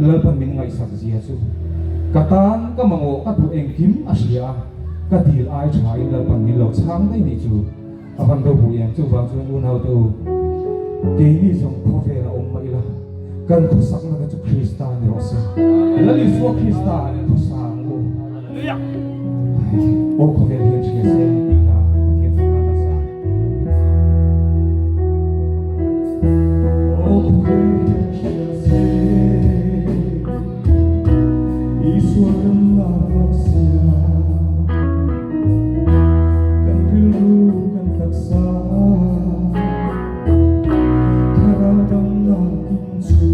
Lalpan min ngaihsak zia chu ka tan ka mamawh ka duh engkim a hria a, ka dil ai tha in Lalpan min lo chhang daih nih chu a van ropui em. Chuvang chuan unaute u, keini zawng khawvel a awm mah ila kan khawsakna te chu Krista ni rawh se. Lal Isua Krista khawsa ang u. Aw khawvel hian hria se tih hla Pathian fak nan nasa. Aw khawvel hian hria se Isua kan lak sia Kan rilru kan taksa Thlarau dam lakin chu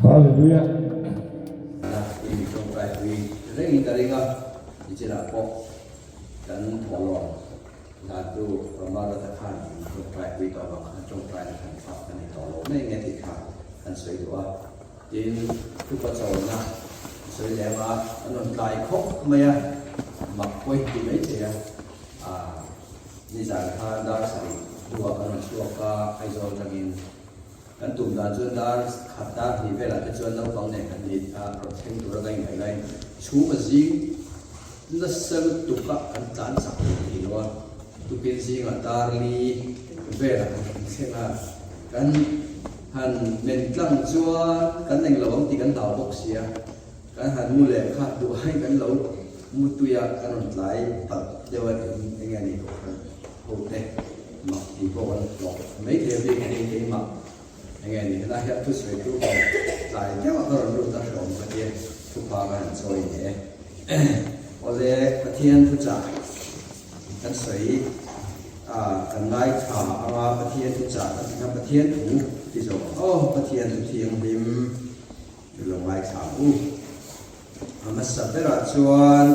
Hallelujah. I tawngtaipui rengin ka ring a, nichinah pawh kan thawhlawm Hlantu Ramaratha khan in tawngtaipui tawh avang khan tawngtaina khan fak a ni tawh lo mai nge tih kha an sawi duh a. Tin, thupa chawlna a sawi lem a, an rawn tlai khawp mai a, mak pawi ti mai thei a. Nizan khan dar sarih hnuah kan rawn chhuak a, Aizawl atangin kan tum dan chuan dar khat dar hnih velah te chuan naupang nen kan ni a, rawn thleng tura ka innghaih laiin chhum a zing nasa lutuk a, kan tlan chak thei thei lo a, tukin zingah dar li velah kan rawn thleng a, kan han men tlang chuan kan englo ang tih kan hlau bawk sia. Kan han mu leh kha duh aiin kan lo mu tui a, kan rawn tlai palh deuh a eng enge a nih pawh khan ho te mak tih pawh kan hlawh mai thei a bik a ni keimah enge a nih helai hian thusawi tu pawh tlai deuh a ka rawn lut a hreawm ka tia thupa ka han chawi ni e. Awle Pathian thuchah kan sawi a kan ngaithla anga Pathian thuchah kan ti khan Pathian thu ti zawk ang aw Pathian thu thianghlim I lo ngaithla ang u. A hmasa berah chuan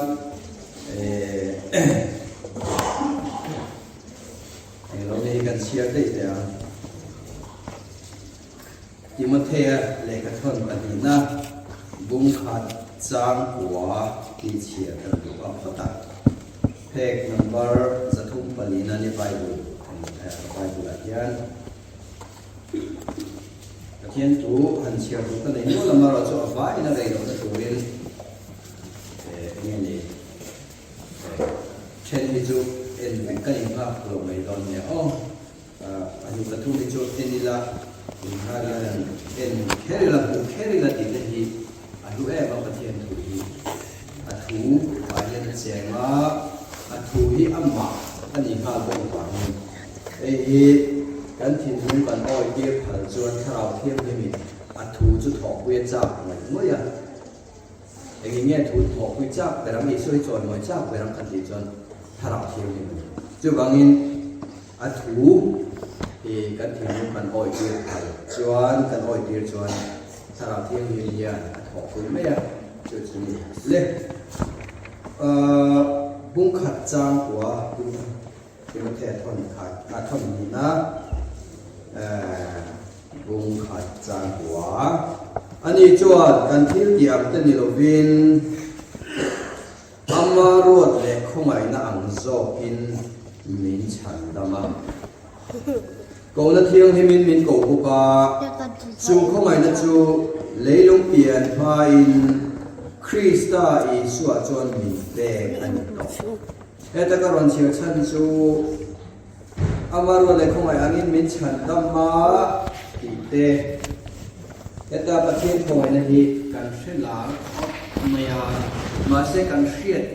englo te hi kan chhiar daih teh ang. Timothea lehkhathawn pahnihna bungkhat chang kua tih chhiar kan duh a phawt a. Phek number 304 ni Bible. Ka Bible ah hian Pathian thu han chhiar duh ka nei nual a, amaherawhchu a vaiin a rei lohna turin eng nge ni then hi chu en vek ka inghak lo mai dawn nia aw. Pahnih pathum hi chu en ila, inhar hian an en kher ila, hmuh kher ila tih te hi a hlu em a Pathian thu hi. A thu ah hian a cheng a, a thu hi amah a nih nghal bawk vangin hei hi kan thinlung kan awi tir phal chuan Thlarau Thianghlimin a thu chu thawhpui a chak ngawih ngawih a. Engin nge thu thawhpui chak ber ang, Isua hi chawimawi chak ber ang kan tih chuan Thlarau Thianghlim a ni. Chuvangin a thu hi kan thinlung kan awi tir phal chuan, kan awi tir chuan Thlarau Thianghlim hian a thawhpui mai a, chu chu ni le. Bung khat chang kua bung Timothea thawn khat a thawn hnihna bung khat chang kua ani chuan kan thil tih ang te ni lovin ama ruat leh khawngaihna ang zawkin min chhan dam a. Kohna thianghlimin min koh bawk a, chu khawngaihna chu leilung pian hmain Krista Isua chuan min pek a ni tawh. Heta ka rawn chhiar chhan chu ama rual leh khawngaih angin min chhan dam a tih te. Heta Pathian khawngaihna hi kan hre lar khawp mai a, mahse kan hriat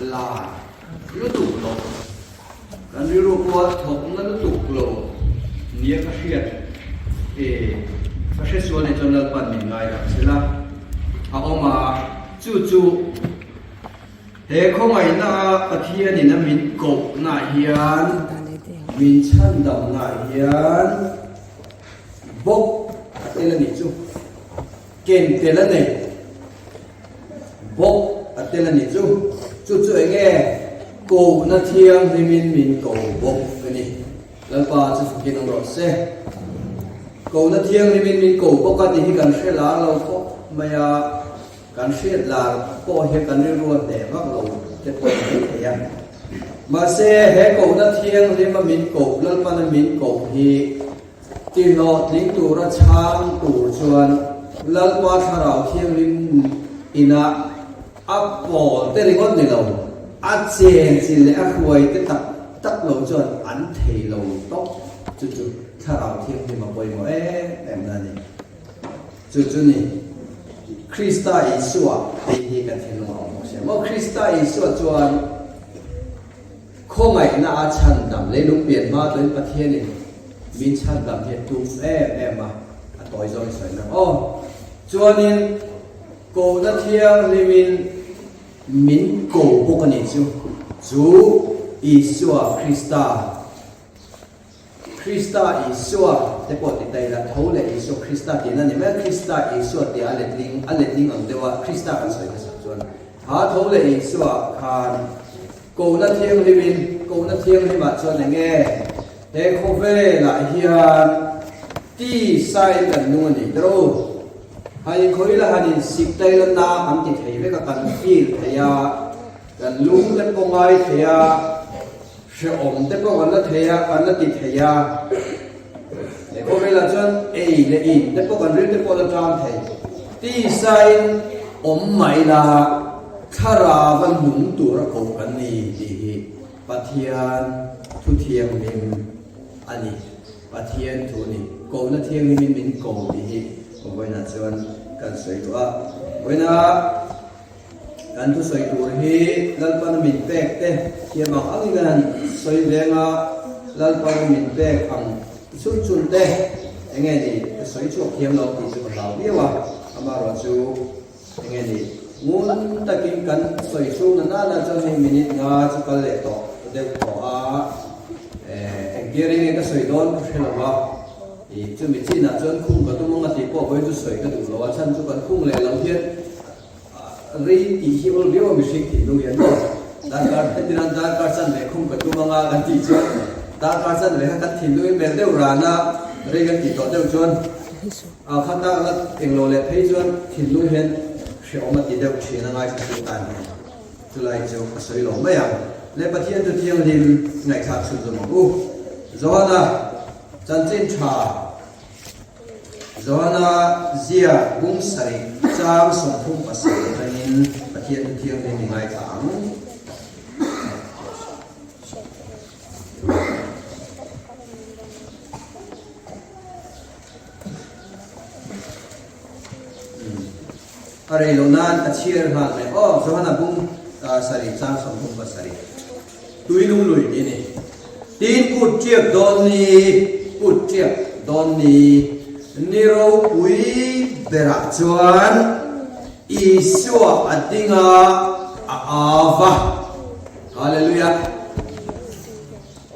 lar lutuk lo, kan rilru pawh a thawkna lutuk lo nia ka hriat e, ka hre sual nih chuan Lalpan min ngaidam sela a awm a, chu chu. He khawngaihna a Pathianin a min kohna hian, min chhandamna hian bawk a tel a nih chu. Ken tel a nei. Bawk a tel a nih chu. Chu chu eng nge? Kohna thianghlimin min ko bawk a ni. Lalpa chu fakin awm rawh se. Kohna thianghlimin min ko bawk a tih hi kan hre lar lo khawp mai a. Kan hriat lar pawh hian kan rilru a hneh vak lo te pawh a ni thei a. Mahse, he kohna thianghlim a min koh, Lalpan a min koh hi tihlawhtling tura chhang tur chuan Lalpa Thlarau Thianghlim inah a pawl te ringawt ni lo, a chen chin leh a hruai te tak tak lo chuan an thei lo tawp. Chu chu Thlarau Thianghlim a pawimawh em em na a ni. Chu chu ni, Krista Isua tih hi kan thinlung a awm bawk si a maw? Krista Isua chuan khawngaihna a chhandam, leilung pian hma chuan Pathianin min chhandam hi a tum em em a, a tawi zawng i sawi na aw. Chuanin kohna thianghlimin min ko bawk a ni chu, chu Isua Krista. Krista Isua te pawh ti ta ila, tho leh Isua Krista tihna a ni mai a, Krista Isua tia a letling, a letling ang deuh a, Krista kan sawi hmasak chuan kha tho leh Isua khan kohna thianghlimin, kohna thianghlimah chuan eng nge he khawvelah hian tisain kan nung a ni ber u. Han inkhawih ila, han insik ta ila na kan ti thei vek a, kan feel thei a, kan lung te pawh ngai thei a, Hrehawm te pawh kan la thei a, kan la ti thei a. He khawvelah chuan ei leh in te pawh kan ril te pawh la ṭam thei. Tisain awm mai la, thlarava nung tura koh kan ni tih hi Pathian thu thianghlim a ni. Pathian thu a ni. Kohna thianghlimin min ko tih hi vawiinah chuan kan sawi duh a. Vawiinah. Kan thusawi tur hi Lalpana min pek te thiam ang angin an sawi veng a, Lalpana min pek ang chhun chhun te enge ni ka sawi chhuak thiam lo tih chu ka hlau viau a, amaherawh chu enge ni ngun takin kan sawi chhung na nana chuan hei minute nga chu kal leh tawh deuh tawh a, engtir enge ka sawi dawn ka hre lo a, ih chumi chinah chuan khung ka tum ang a tih pawh vawiin chu sawi ka duh lo a, chhan chu kan khung leh lo hian Rei tih hi awl viau a mihring thinlung hian maw? Darkar hetinan darkar chan leh khum ka tum anga kan tih chuan darkar chan leh kha kan thinlung in melh deuh ran a, rei kan tih tawh deuh chuan a khata la englo leh phei chuan thinlung hian hrehawm a ti deuh thin a ngaithla tu tan hian chulai chu a sawi lo mai ang. Le Pathian chu thianghlim ngaihthlak chhunzawm ang u. Johana chanchin tha Johana ziak bung sarih chang 37 atangin Pathian thu thianghlim i ngaithla ang. A rei lo nan a chhiar nghal mai aw Johana bung sarih chang 37 tui lung lui tih a ni. Tin kut tiak dawn ni kut tiak dawn ni ni ropui berah chuan Isua a ding a a au va. Hallelujah!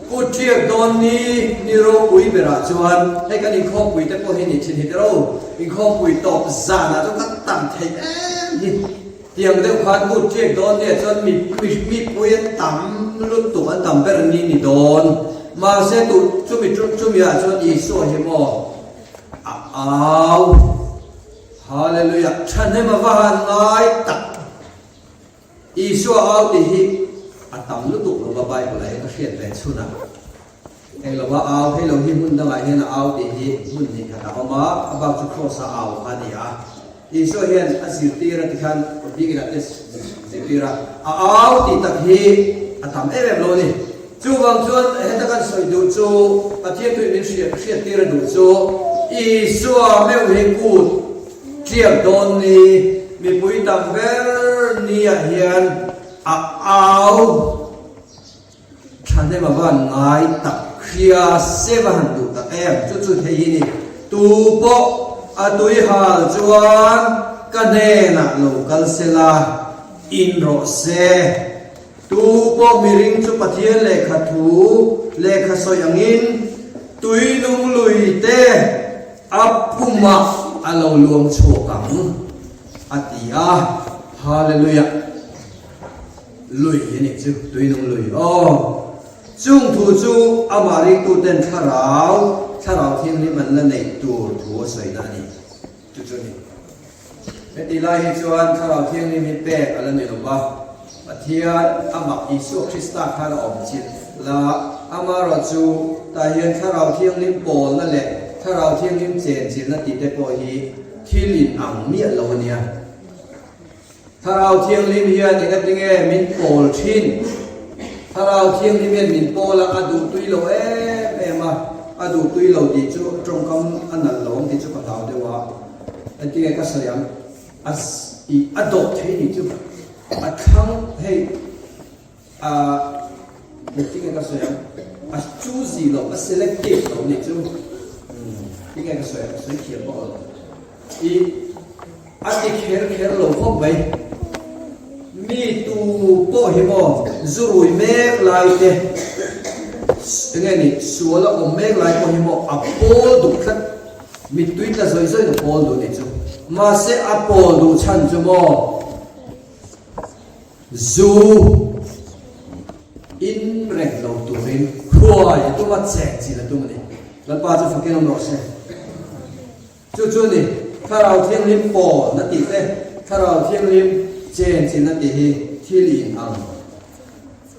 Kut ṭiak dawn ni ni ropui berah chuan hei kan inkhawmpui te pawh hi ni thin hi tiro, inkhawmpui tawp zanah chu ka tam theih em hi. Tiang deuh khan kut ṭiak dawn nia chuan mi mipui an tam lutuk an tam ber ni ni dawn. Mahse tu chumi chumi ah chuan Isua hi maw a au. Hallelujah! Ṭhahnem a va han ngai tak. Isua au tih hi a tam lutuk lo va Bible ah hian ka hriat ve chhun a. Eng lova au hei lo hi hmun dangah hian a au tih hi hmun hnih khat a awm a, a bak chu Kraws-a au kha a ni a. Isua hian a zirtir a tikhan biakinn ah te zirtir a, a au tih tak hi a tam em em lo a ni. Chuvang chuan heta kan sawi duh chu Pathian thuin min hriat hriattir a duh chu Isua meuh hi kut Ṭiak dawn ni, mipui tam ber niah hian a au ṭhahnem a van ngai tak hria se va han duh tak em? Chu chu thei hi ni, tu pawh a tui hal chuan ka hnenah lo kal se la, in rawh se. Tu pawh miring chu Pathian lehkha thu lehkha sawi angin tui nung lui te, A pumah a lo luang chhuak ang, a ti a. Hallelujah! Lui a nih chu, tuinung lui. Aw, chung thu chu amah ringtuten thlarau, thlarau thianghlim an la neih tur thu a sawina a ni. Chu chu a ni. Heti lai hi chuan Thlarau Thianghlim hi pek a la ni lo va, Pathian amah Isua Krista khan a awm chilh la, amaherawh chu tah hian Thlarau Thianghlim pawlna leh Thlarau Thianghlim chenchilhna tih te pawh hi thil in ang miah lo a nia. Thlarau Thianghlim hian engatinge min pawl thin? Thlarau Thianghlim hian min pawl a, a duhtui lo em em a, a duhtui lo tih chu tawngkam a nalh lo ang tih chu ka hlau deuh a. Engtinge ka sawi ang? A i a dawp thei nih chu a thlang hei a engtinge ka sawi ang? A choosy lo, a selective lo nih chu tinge ka sawi ang? Ka sawi thiam bawk lo. I a ti kher kher lo khawp mai. Mi tu pawh hi maw zu rui mek lai te enge ni sual a awm mek lai pawh hi maw a pawl duh tlat. Mittui tla zawih zawih na pawl duh nih chu. Mahse a pawl duh chhan chu maw zu in reng lo turin hruai a tum a, cheng chil a tum a ni. Lalpa chu fakin awm rawh se. Chu chu ni, Thlarau Thianghlim pawl na tih te, Thlarau Thianghlim chen chil na tih hi thil in ang.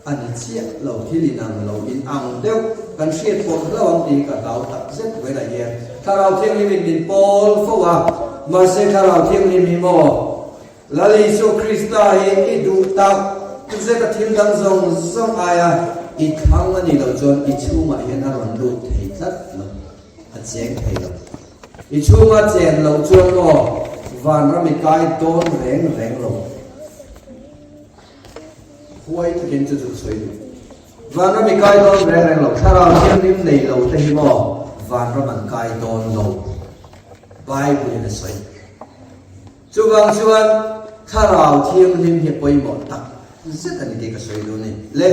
A ni chiah lo, thil inang lo, inang deuh kan hriat pawh hlo ang tih ka hlau tak zet vawiinah hian Thlarau Thianghlimin min pawl fo a, mahse Thlarau Thianghlim hi maw Lal Isua Krista hi i duh tak zet a thil dang zawng zawng aia i thlang a nih loh chuan i chhungah hian a rawn lut thei tlat lo, a cheng thei lo. I chhunga chen loh chuan maw vanram i kai dawn reng reng lo. Huai takin chu chu ka sawi duh. Vanram i kai dawn reng reng lo, thlarau thianghlim nei lo te hi maw vanram an kai dawn lo, Bible in a sawi. Chuvang chuan thlarau thianghlim hi pawimawh tak zet a ni tih ka sawi duh a ni. Le,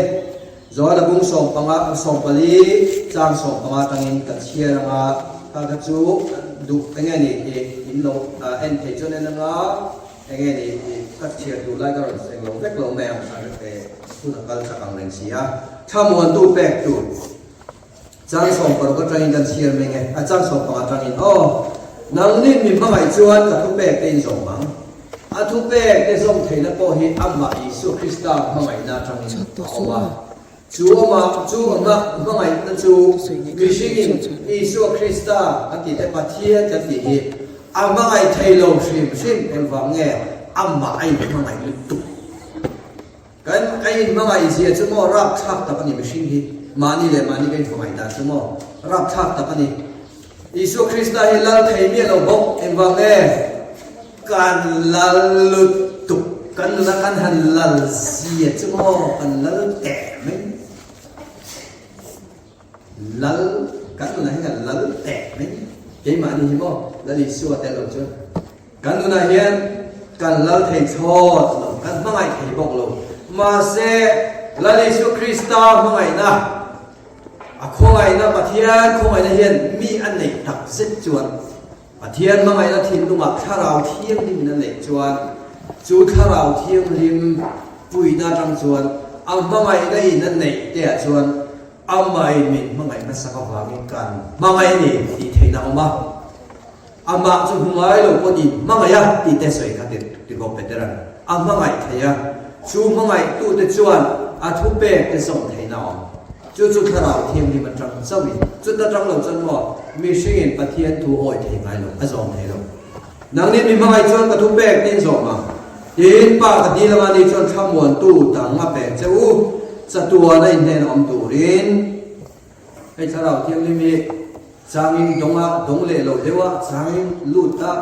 Johana bung 15, 14, chang 15 atangin ka chhiar anga kha kha chu duh enge ni tih in lo en theih chuan en anga, Enge ni i ka chhiar duh lai ka rawn seng lo vek lo mai ang a hun a kal chak ang reng si a. Thlamuantu pek tur chang 16 atangin kan chhiar mai nge a chang 15 atangin aw nangnin mi hmangaih chuan ka thupek te in zawm ang. A thupek te zawm theihna pawh hi amah Isua Krista hmangaihna atangin a awm a. Chu amah chu amah hmangaihna chu mihringin Isua Krista kan tih te Pathian kan tih hi a hmangaih thei lo hrim hrim engvang nge amah a inhmangaih lutuk. Kan a inhmangaih zia chu maw rapthlak tak a ni mihring hi mahni leh mahni ka inhmangaih dan chu maw rapthlak tak a ni. Isua Krista hi lal thei miah lo bawk, engvang nge? Kan lal lutuk, kan nuna kan han lal zia chu maw kan lal teh mai. Lal, kan nunah hian kan lal teh mai. Keimahni hi maw Lal Isua tel lo chuan kan nunah hian kan lal thei thlawt lo, kan hmangaih thei bawk lo. Mahse, Lal Isua Krista hmangaihna, A khawngaihna, Pathian khawngaihna hian mi a neih tak zet chuan, Pathian hmangaihna thinlungah Thlarau Thianghlimin a neih chuan, chu Thlarau Thianghlim puihna atang chuan a hmangaihna in a neih te ah chuan amahin min hmangaih hmasak avangin kan hmangaih a ni tih theihna a awm a. Amah chu hmu ngai lo pawh in hmangaih a tih te sawi kha tirhawk Petera'n a hmangaih thei a, chu hmangaihtute chuan a thupek te zawm theihna a awm. Chu chu Thlarau Thianghlim atang chauhin, chuta tang lo chuan maw mihringin Pathian thu awi thei ngai lo, a zawm thei lo. Nangni mi hmangaih chuan ka thupek tin zawm ang. Tin, Pa ka dil anga ni chuan thlamuantu dang a pek che u, chatuana inhnen a awm turin. Hei Thlarau Thianghlim hi changin dawng a, dawng leh lo deuh a, changin lut a,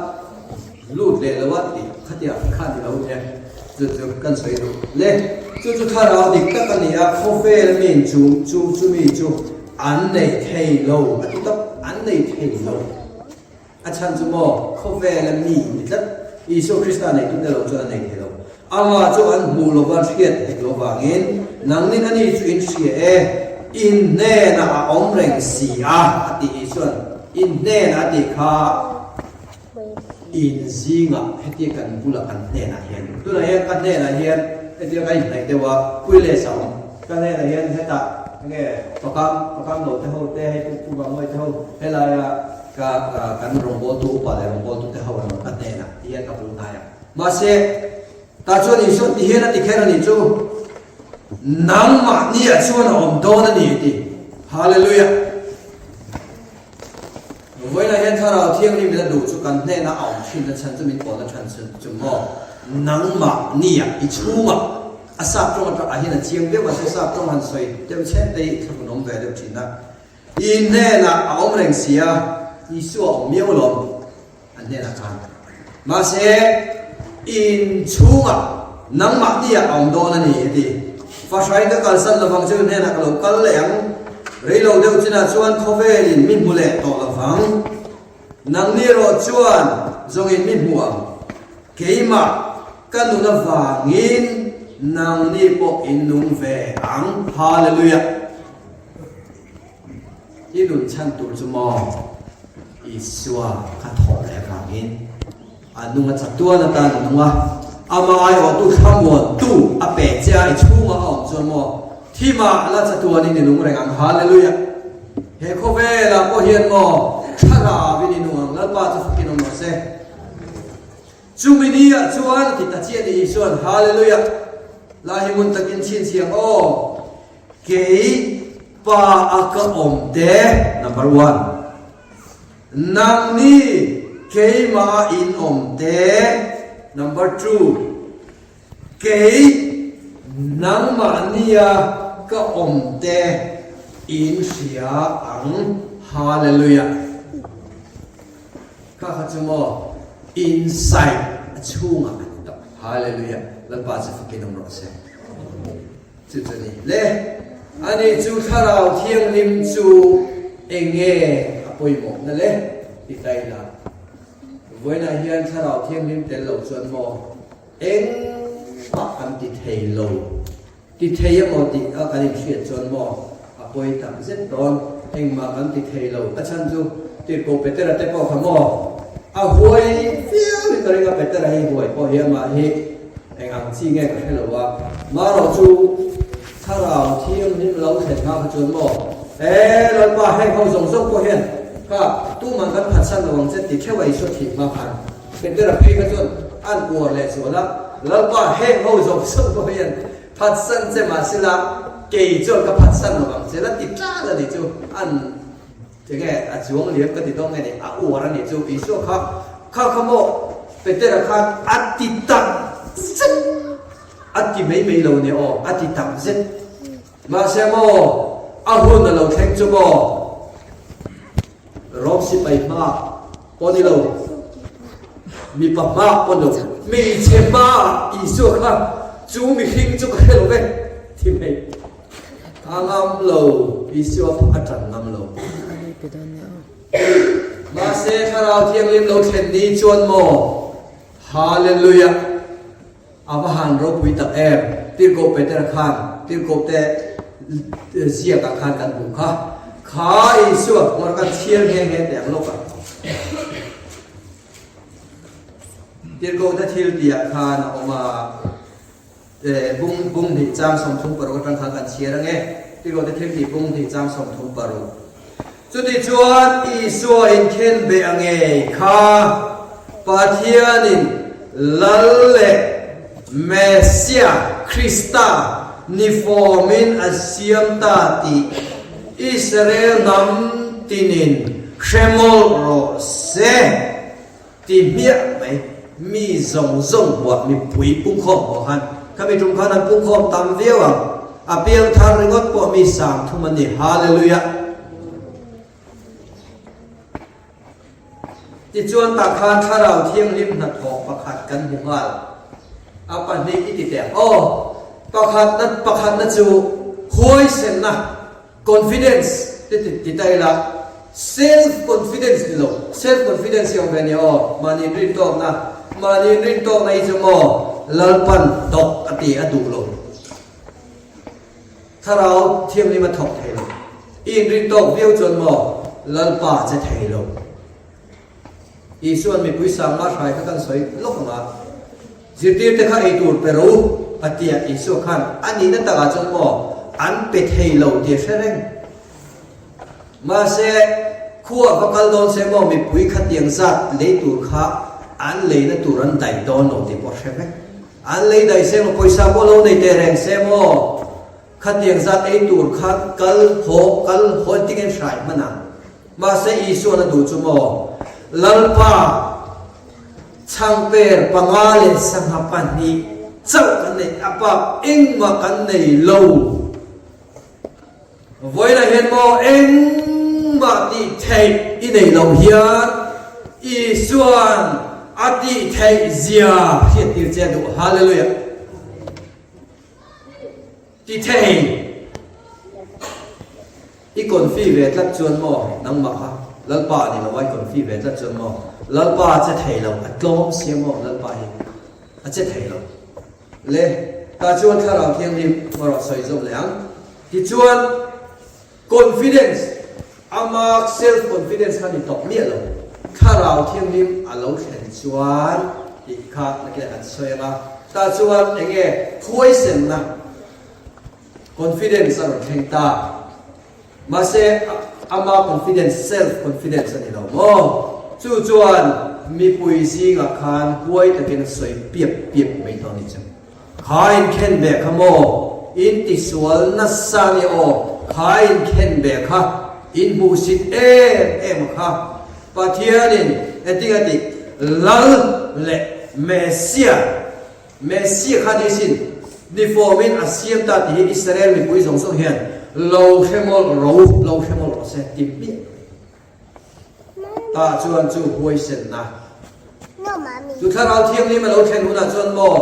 lut leh lo a tih khatiang kha ni lo nia, chu chu kan sawi duh le. Chu chu Thlarau dik tak a ni a, khawvel miin chu chu chumi chu an nei thei lo a ti tawp, an nei thei lo. A chhan chu maw, khawvela mi ni tlat, Isua Krista neitute lo chuan a nei thei lo. Amah chu an hmuh lova hriat hek lo vangin, Nangnin ani chu in hria e, in hnenah a awm reng si a, a tih Isua'n in hnenah a tih kha in zingah hetia kan bulah kan hnenah hian, tunah hian ka hnenah hian hetia ka inhnaih deuh a, Puiles a awm, ka hnenah hian hetah enge pakam pakam lo te ho te hei pu pu Vangmawii te ho helaia Ka kan rawngbawltu upa leh rawngbawltute ho an ka hnenah ti hian ka bul hnai a. Mahse, tah chuan Isua ti hian a ti kher a nih chu, Nangmahniah chuan a awm dawn a ni a ti. Hallelujah! Vawiinah hian Thlarau Thianghlim in a duh chu kan hnenah a awm thin na chhan chu min pawlna chhan chu maw? Nangmahniah i chhungah a sap tawng atang ah hian a chiang viau mahse sap tawng han sawi deuh chhen te hi thlahlun awm ve deuh thin a. I hnenah a awm reng si a, Isua a awm miau lawm an hnenah khan. Mahse, in chhungah nangmahniah a awm dawn a ni, a ti. Fahrain ka kalsan lovang chu hnenah ka lo kal leh ang. Reilo deuh chinah chuan khawvelin mi hmu leh tawh lovang. Nangni erawh chuan zawngin mi hmu ang. Keimah ka nun avangin nangni pawh in nung ve ang. Hallelujah! I nun chhan tur chu maw Isua kha thawh leh vangin a nung a chatuan atan a nung a, amah aiawhtu thlamuantu a pe che a, i chhungah a awm chuan maw thimah la chatuanin i nung reng ang. Hallelujah! He khawvelah pawh hian maw thlarauin i nung ang. Lalpa chu fakin awm rawh se. Chumi ni ah chuan a ti ta chiah ni Isua'n Hallelujah! Lai hi ngun takin chhinchhiah aw. Kei pa a ka awm te, number one. Nangni keimah a in awm te, number two. Kei nangmahnia ka awm te in hria ang. Hallelujah. Kha kha chu maw inside a chhungah a ni tawh. Hallelujah. Lalpa chu fakin awm rawh se. Chu chu ni le. Ani chu Thlarau Thianghlim chu eng nge a pawimawhna le? Ti ta ila. Vawiinah hian Thlarau Thianghlim tel lo chuan maw engmah kan ti thei lo. Ti thei emaw tih a kan inhriat chuan maw a pawi tak zet dawn. Engmah kan ti thei lo. A chhan chu Tirhkoh Petera te pawh kha maw a huai viau in ka ring a, Petera hi huai pawh hi amah hi Eng ang chi nge ka hre lo a, marawh chu Thlarau Thianghlim lo thlen hma kha chuan maw, E Lalpa, heng ho zawng zawng pawh hian kha tuman kan phatsan lo ang che ti theuh a Isua thih hma khan Petera phei kha chuan an uar leh zual a, Lalpa, heng ho zawng zawng pawh hian phatsan che mahsela. Kei chuan ka phatsan lo ang che la ti tlat a nih chu. An enge a chuang liam ka ti dawn nge ni, a uar a nih chu. Isua kha kha kha maw Petera khan a ti tak zet, a ti mai mai lo nia aw, a ti tak zet. Mahse maw a hun a lo thleng chu maw Rom sipai hma pawh ni lo, mipa hma pawh ni lo, hmeichhe hmaah Isua kha chu mihring chu ka hre lo ve ti mai. A ngam lo, Isua pawh a tan ngam lo. Mahse Thlarau Thianghlim lo thlen ni chuan maw, Hallelujah! A va han ropui tak em! Tirhkoh Petera khan tirhkohte ziakah khan kan hmuh kha. Kha Isua hmawr kan chhiar nghe nghe teh ang lawk a. Tirhkohte thil tihah khan a awm a, bung bung hnih chang 36 atang khan kan chhiar ang e. Tirhkohte thil tih bung hnih chang 36. Chutichuan, Isua inkhen beh a ngei kha Pathianin Lal leh Messiah, Krista, ni fawmin a siam ta tih Israel hnam tinin hre mawlh rawh se ti hmiah mai. Mi zawng zawng huah mipui pungkhawm pawh khan khami tum khan an pungkhawm tam viau ang. A piangthar ringawt pawh mi 3000 an ni. Hallelujah! Tichuan tah khan Thlarau Thianghlim hnathawh pakhat kan hmu nghal. A pahnih i ti teh ang aw. Pakhatna pakhatna chu huaisenna. Confidence te ti ti ta ila, self confidence ni lo, self confidence hi awm ve nia aw, mahni inrintawkna, mahni inrintawkna hi chu maw Lalpan dawk a ti a duh lo, Thlarau Thianghlim a thawk thei lo, i inrintawk viau chuan maw Lalpa che thei lo. Isua'n mipui sangma hrai kha kan sawi lawk ang a, zirtirte kha ei tur pe ro a tia Isua khan a nihna takah chuan maw an pe thei lo tih a hre reng. Mahse, khuaa va kal dawn se maw mipui khatiang zat lei tur kha an leina tur an daih dawn lo tih pawh a hre vek. An lei daih se maw pawisa pawh lo nei teh reng se maw khatiang zat ei tur kha kal haw kal haw engtin nge hrai hman ang. Mahse Isua'n a duh chu maw? Lalpa, chhangper panga leh sangha pahnih chauh kan nei, a bak engmah kan nei lo. Vawiinah hian maw engmah tih theih i nei lo hian Isua'n a tih theih zia hriattir che a duh. Hallelujah! Ti thei. I confi ve tlat chuan maw nangmah kha Lalpa a ni lo a, i confi ve tlat chuan maw Lalpa a che thei lo, a tlawm sia maw Lalpa hi a che thei lo. Le tah chuan Thlarau Thianghlim erawh sawi zawm leh ang. Tichuan confidence, ama self confidence kha ni tawp miah lo. Thlarau Thianghlim a lo thlen chuan tih kha nakinah kan sawi ang a, tah chuan enge huaisenna, Confidence a rawn thleng ta. Mahse, ama confidence, self confidence a ni lo maw? Chu chuan mipui zingah khan huai takin a sawi piap piap mai tawh a ni chu. Kha inkhen ve kha maw? In tisual nasa nia aw, kha inkhen ve kha, in hmuhsit em em kha. Pathianin engtin a tih? Lal leh Messiah Messia kha ni sin, ni fawmin a siam ta tih hi Israel mipui zawng zawng hian lo hre mawlh ro, lo hre mawlh rawh se ti hmiah ta chuan chu huaisenna chu Thlarau Thianghlim a lo thlen hunah chuan maw,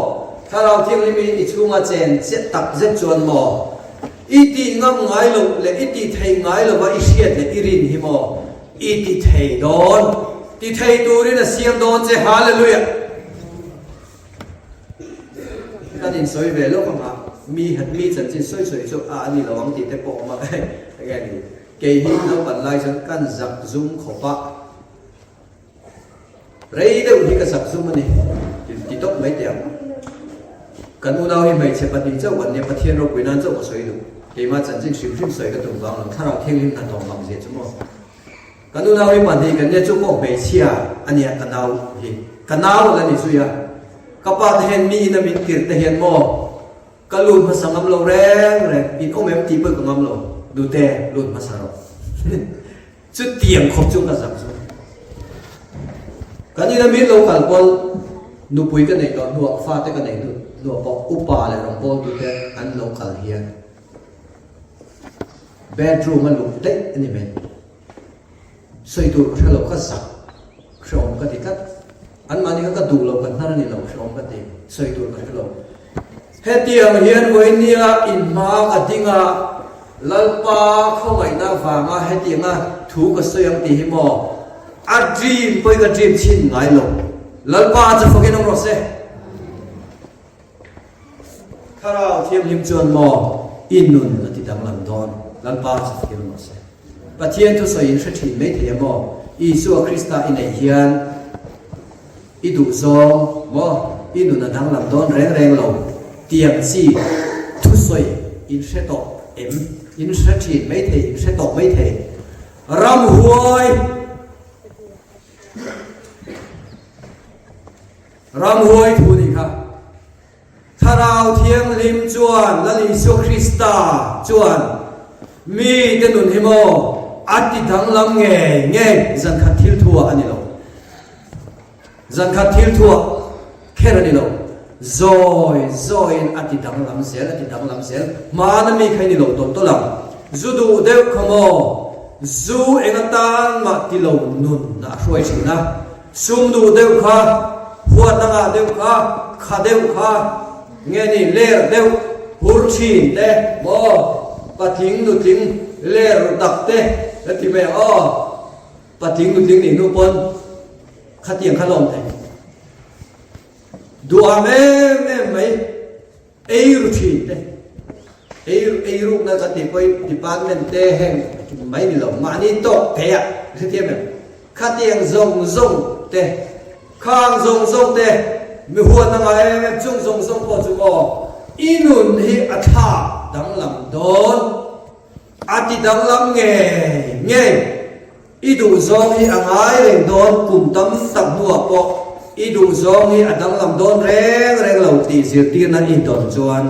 Thlarau Thianghlim in i chhunga chen chiah tak zet chuan maw, i tih ngam ngai loh leh i tih theih ngai lova i hriat leh i rin hi maw i ti thei dawn, ti thei turin a siam dawn che, Hallelujah! Kan insawi ve lawk ang a, mi mi chanchin sawi sawi chu a a ni lo ang tih te pawh awm a, enge ni, kei hi naupan lai chuan kan zak zum khawp a, rei deuh hi ka zak zum a ni ti tawp mai teh ang. Kan unau hi hmeichhe pahnih chauh kan nia, Pathian ropui nan chauh ka sawi duh, keimah chanchin hrim hrim sawi ka tum vang lo, thlarau thianghlim hna tawng vang zia chu maw. Ka nu nau hi pahnih kan nia chu pawh hmeichhia a nia ka nau hi ka nau la ni zui a ka pa te hian mi ina min tirh te hian maw Ka lut hmasa ngam lo reng reng, in awm em tih pawh ka ngam lo, nute lut hmasa rawh. Chutiang khawp chu ka zak chu. Kan ina min lo kal pawn nupui ka neih tawh hnuah fate ka neih hnuah pawh upa leh rawngbawltute an lo kal hian bedroom a luh daih a ni mai. Sawi tur ka hre lo, ka zak hrehawm ka ti tlat. Anmahni kha ka duh lo, ka hnar a ni lo, hrehawm ka ti, sawi tur ka hre lo. Hetiang hian vawinia inhma ka ding a, Lalpa khawngaihna vanga hetianga thu ka sawi ang tih hi maw a dream pawhin ka dream chhin ngai lo. Lalpa chu fakin awm rawh se. Thlarau Thianghlim chuan maw i nun a ti danglam dawn? Lalpa chu fakin awm rawh se. Pathian thusawi in hre thin mai thei a maw? Isua Krista i neih hian i duhzawng maw i nun a danglam dawn reng reng lo tiang chi thusawi in hre tawh em? In hre thin mai thei, in hre tawh mai thei. Ramhuai! Ramhuai thu nih kha. Thlarau Thianghlim chuan Lal Isua Krista chuan mite nun hi maw a ti danglam ngei ngei zankhat thil thuah a ni lo. Zankhat thil thuah kher a ni lo. Zawi zawiin a ti danglam zel, a ti danglam zel. Hmana mi kha i ni lo tawlh tawlh ang. Zu duh deuh kha maw zu eng atan mah ti lo nun a hruai thin a. Sum duh deuh kha, huat a ngah deuh kha, kha deuh kha, nge ni ler deuh hur thin te maw, patling nutling ler ru tak te ka ti mai ang aw, patling nutling nih hnu pawn khatiang kha lawm thei duham em em mai. Ei ru thin te, ei ei rukna kan tih pawhin department te heng mai ni lo, mahni tawk thei a hrethiam em? Khatiang zawng zawng te, khang zawng zawng te, mi huatna ngai em em chung zawng zawng pawh chu maw i nun hi a thlak danglam dawn, a ti danglam ngei ngei. I duhzawng hi a ngai reng dawn kum tam tak hnuah pawh i duhzawng hi a danglam dawn reng reng lo tih zirtirna i dawn chuan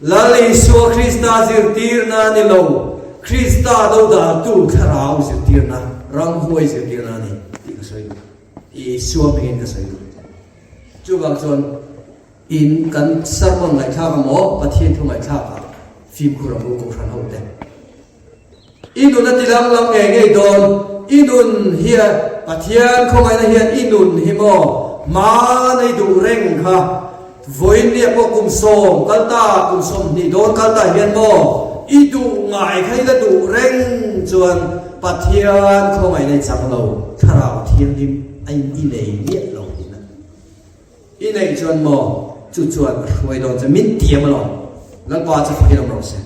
Lal Isua Krista zirtirna ni lo, Krista dodaltu thlarau zirtirna, ramhuai zirtirna a ni tih ka sawi duh. Isua hmingin ka sawi duh. Chuvang chuan in kan sermon ngaihthlak amaw Pathian thu ngaihthlakah fimkhur ang u Kohhran hote. I nun a ti danglam ngei ngei dawn. I nun hian, Pathian khawngaihna hian i nun hi maw hma nei duh reng kha. Vawiin nia pawh kum sawm kal ta, kum 20 dawn kal ta hian maw i duh ngai kha i la duh reng chuan Pathian khawngaihna i chang lo, Thlarau Thianghlim a in i nei miah lo tihna. I neih chuan maw chu chuan a hruai dawn che, min tiam alawm. Lalpa chu fakin awm rawh se.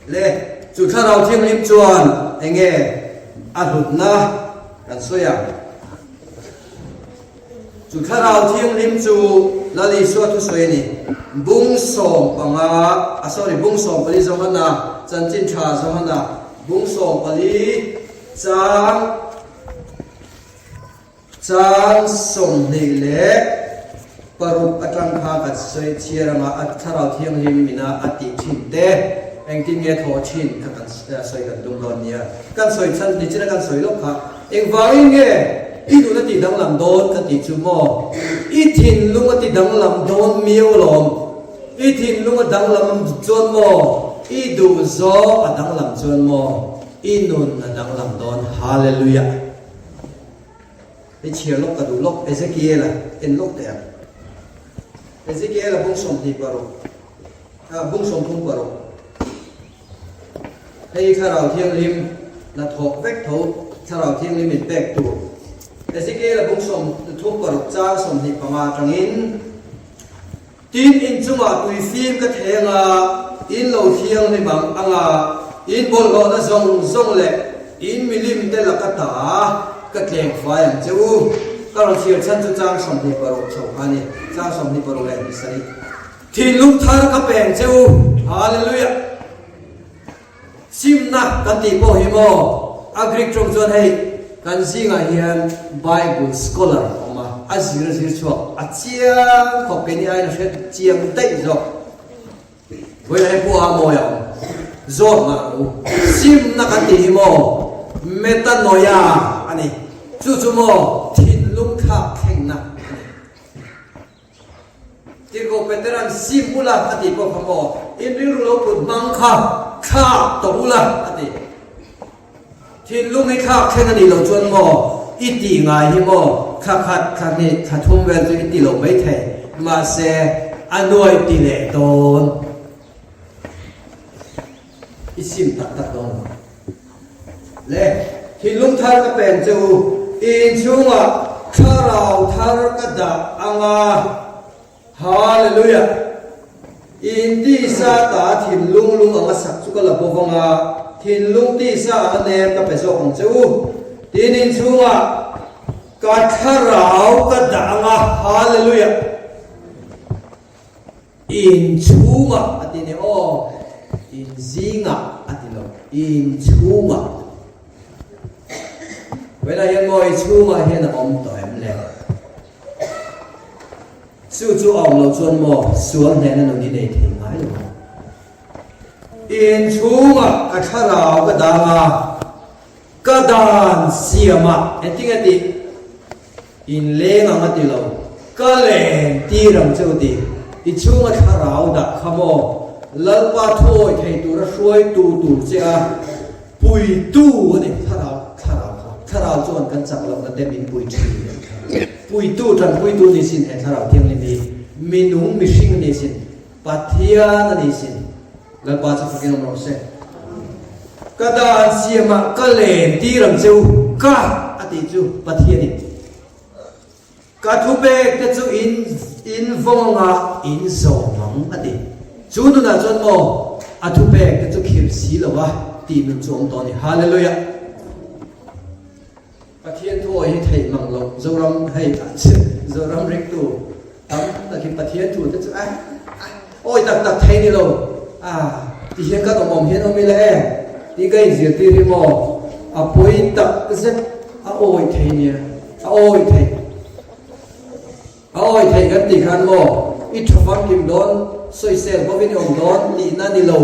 Le, chu Thlarau Thianghlim chuan eng nge a hlutna kan sawi ang? Chu Thlarau Thianghlim chu Lal Isua thusawi a ni. Bung 15, a sorry, bung 14 Johana, Chanchin Tha Johana, bung 14 chang Chang 26 atang kha kan sawi chhiar anga a Thlarau Thianghlim mina a tih thin te engtin nge thawh thin kha kan sawi kan tum dawn nia. Kan sawi chhan ni chin a kan sawi lawk kha engvangin nge i nun a tih danglam dawn ka tih chu maw i thinlung a ti danglam dawn miau alawm i thinlung a danglam chuan maw i duhzawng a danglam chuan maw i nun a danglam dawn Hallelujah. I chhiar lawk ka duh lawk Ezekiel-a en lawk teh ang. Ezekiel-a bung 26, ah bung 36. Hei Thlarau Thianghlim hnathawh vek tho Thlarau Thianghlim in pek tur. Ezekiel-a bung 36 chang 25 atangin Tin, in chungah tui fim ka theng a, in lo thianghlim ang ang a, in bawlhhlawhna zawng zawng leh in milim te laka ta ka tleng fai ang che u. Ka rawn chhiar chhan chu chang 26 chho kha a ni, chang 27. Thinlung thar ka peng che u, Hallelujah! Simna kan tih pawh hi maw? A Greek tawng chuan hei kan zingah hian Bible scholar a awm a, a zir a zir chhuak a chiang khawp keini aiin a hre chiang daih zawk. Vawiin hi pawh a mawi ang. Zawt ngar ang u. Simna kan tih hi maw metanoia a ni. Chu chu maw thinlung thlak thlengna a ni. Tirhkoh Petera'n sim ula a tih pawh kha maw in rilru lo put hmang kha thlak tawh ula a ti. Thinlung hi thlak thleng a nih loh chuan maw i tih ngai hi maw thla khat, thla hnih, thla thum vel chu i ti loh mai thei. Mahse, a nuai ti leh dawn. I sim tak tak dawn lo. Le, thinlung thar ka pen che u, inchhungah thlarau thar ka dah ang a. Hallelujah! In tisa ta thinlung lung anga sak chu ka la bawk ang a, thinlung tisa anga nem ka pe zawk ang che u. Tin, inchhungah ka thlarau ka dah ang a. Hallelujah! Inchhungah a ti nia aw, inzingah a ti lo, inchhungah. Vawiinah hian maw i chhungah hian a awm tawh em le? Chu chu a awm loh chuan maw sual hnehna nun i nei thei ngai lo ang. Inchhungah ka thlarau ka dang a, ka dan siamah engtinge tih? In leng ang a ti lo, ka len tir ang che u ti. I chhunga thlarau dah kha maw Lalpa thuawi thei tura hruaitu tur che a puitu a ni. Thlarau, thlarau kha, thlarau chuan kan chak lohna te min pui thin a ni kha. Puitu, tanpuitu ni sin he thlarau thianghlim hi minung mihring a ni sin, Pathian a ni sin. Lalpa chu fakin awm rawh se. Ka dan siamah ka len tir ang che u, ka a tih chu Pathianin. Ka thupek te chu in in vawng anga in zawm ang a ti. Chu nunah chuan maw a thupek te chu khirh si lo a tih nun chu awm tawh a ni. Hallelujah! Pathian thu awi hi theih mang loh Zoram hei Zoram ringtu tam tak hi Pathian thu te chu a awi tak tak thei ni lo a ti hian kan awm awm hian awm ila e tih ka inzirtir hi maw a pawi tak zet a awi thei nia a awi thei a awi thei kan tih khan maw i tha famkim dawn sawisel bawkin i awm dawn tihna ni lo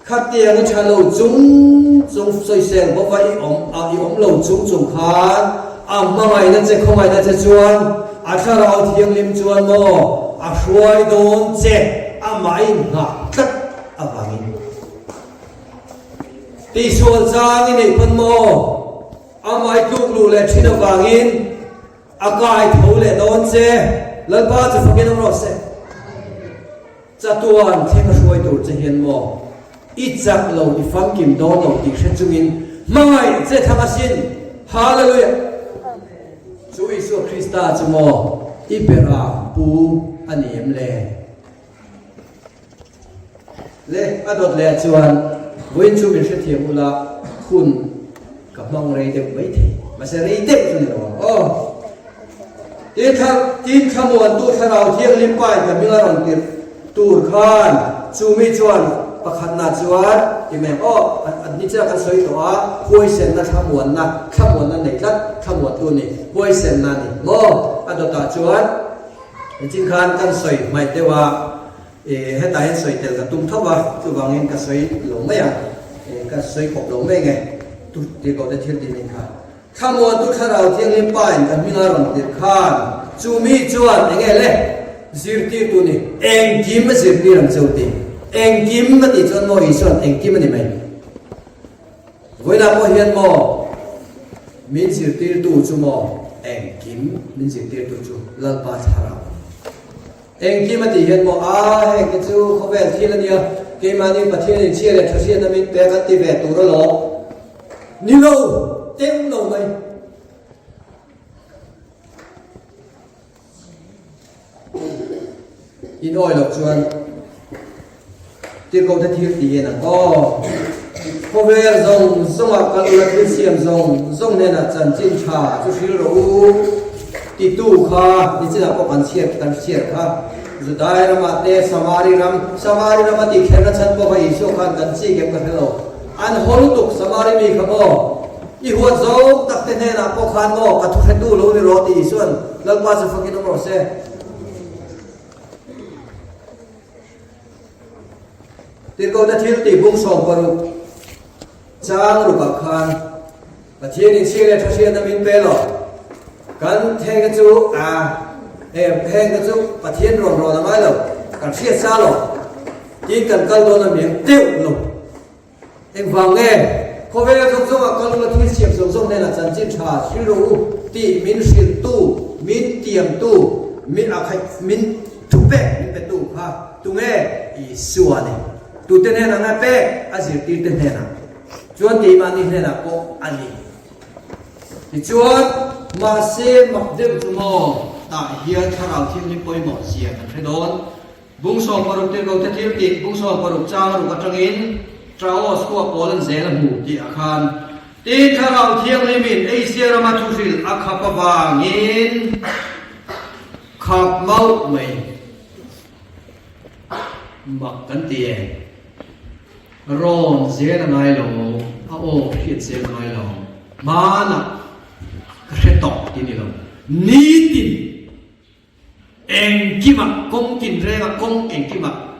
Khatiang i tha lo chung chung sawisel bawk a i awm a i awm lo chung chung khan a hmangaihna che khawngaihna che chuan a thlarau thianghlim chuan maw a hruai dawn che amah a inghah tlat avangin tihsual chang i neih pawn maw amah i tluk luh leh thin avangin a kai tho leh dawn che Lalpa chu fakin awm rawh se. Chatuan thleng a hruai tur che hian maw i chak lo i famkim dawn lo tih hre chungin hmangaih che thang asin. Hallelujah! Chu Isua Krista chu maw i berah pu a ni em le? Le a dawt leh chuan vawiin chu min hrethiam ula hun ka hmang rei deuh maithei. Mahse rei deuh chu ni lo ang aw. Tin thla, tin thlamuantu Thlarau Thianghlim Pain ka hming a rawn tirh tur khan chu mi chuan pakhatna chuan ti mai ang aw, an ni chiah kan sawi tawh a, huaisenna thlamuanna, thlamuanna nei tlat thlamuantu ni, huaisenna ni maw? A dawtah chuan nichin khan kan sawi hmaih deuh a, e hetah hian sawi tel ka tum tho va, chuvangin ka sawi lo mai ang, e ka sawi khawp lo mai nge, tu tirhkohte thil tih nen khan. Thlamuantu Thlarau Thianghlim Pa in ka hming a rawn tirh khan chu mi chuan eng nge le? Zirtirtu ni, engkim a zirtir ang che u ti. Engkim a tih chuan maw Isua'n engkim a ni mai. Vawiinah pawh hian maw min zirtirtu chu maw engkim min zirtirtu chu Lalpa Thlarau a ni. Engkim a tih hian maw a heng te chu khawvel thil a nia, keimahni Pathian in chhia leh tha hriatna min pek an ti ve tur alawm. Ni lo, teuh lo mai. In awi loh chuan Tirhkohte thil tih hian ang aw. Khawvel zawng zawngah kal ula thil siam zawng zawng hnenah chanchin tha chu hril rawh u titu kha nichinah pawh kan chhiar kan chhiar kha. Judai ramah te Samari ram, Samari rama tihkherna chhan pawh kha Isua khan kan chik em ka hre lo. An haw lutuk Samari mi kha maw? I huat zawng tak te hnenah pawh khan maw ka thuhretu lo ni rawh tih Isua'n Lalpa chu fakin awm rawh se. Tirhkohna thil tih bung 16 chang rukah khan Pathian inchhir leh tha hriatna min pe lo. Kan hengte chu a hengte chu Pathian rawn rawn a ngai lo, kan hriat sa lo. Tin kan kal dawn a miang deuh lo. Engvang nge? Khawvel zawng zawngah kal ula thil siam zawng zawng hnenah chanchin tha hrilh rawh u tih min hrilhtu, min tiamtu, min a khaih min thupek min petu kha tunge? Isua a ni. Tute hnenah nge pek? A zirtirte hnenah. Chuan keimahni hnenah pawh a ni. Tichuan, mahse mak deuh chu maw, tah hian Thlarau Thianghlim pawimawh zia kan hre dawn. Bung 60 tirhkohte thil tih bung 60 chang ruk atangin Traos khua pawl an zel a hmu tih a khan. Tin, Thlarau Thianghlimin Asia rama thuhrilh a khap avangin khap mauh mai mak kan ti e. Rawn zel a ngai lo, a aw hriat zel a ngai lo. Hmanah ka hre tawh ti ni lo. Nitin. Engkimah, kawng tinrengah, kawng engkimah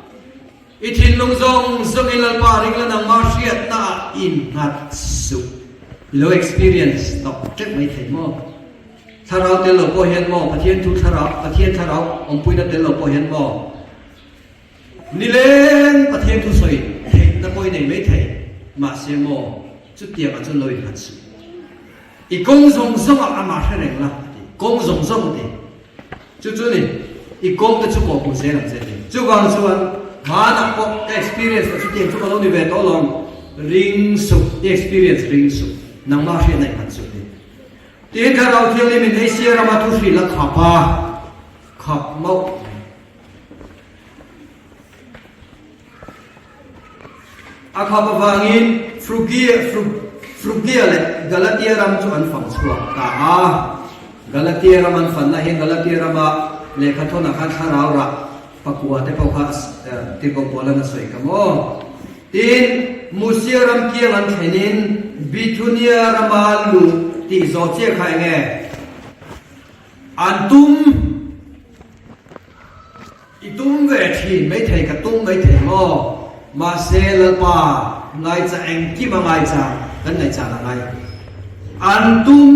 i thinlung zawng zawngin Lalpa ringla nangmah hriatnaah innghat suh. I lo experience tawh teuh mai thei maw? Thlarau tel lo pawh hian maw? Pathian thu thlarau, Pathian thlarau awmpuina tel lo pawh hian maw? Nileng Pathian thu sawi theihna pawh i nei mai thei, mahse maw chutiangah chuan lo innghat suh. I kawng zawng zawngah amah hre reng la a ti. Kawng zawng zawng a ti. Chu chu ni, i kawng te chu pawh hmu zel ang che a ti. Chuvang chuan hmanah pawh ka experience lah chutiang chu ka lo ni ve tawh alawm. Ring suh, i experience ring suh, nangmah hriatna i hman suh a ti. Tin, Thlarau Thianghlim in Asia rama thu hrilh a khap a, khap mauh mai. A khap avangin Frugia, Frugia leh Galatia ram chu an fang chhuak ta a. Galatia ram an fanna hian Galatia rama lehkhathawnah khan thlarau rah pakua te pawh kha tirhkoh Paulan a sawi kha maw? Tin, Musia ram kiang an thlenin Bithunia rama luh tih zawh chiah kha eng nge an tum? I tum ve thin maithei ka tum maithei maw? Mahse Lalpa ngaicha engkim a ngaichang kan ngaihchang a ngai. An tum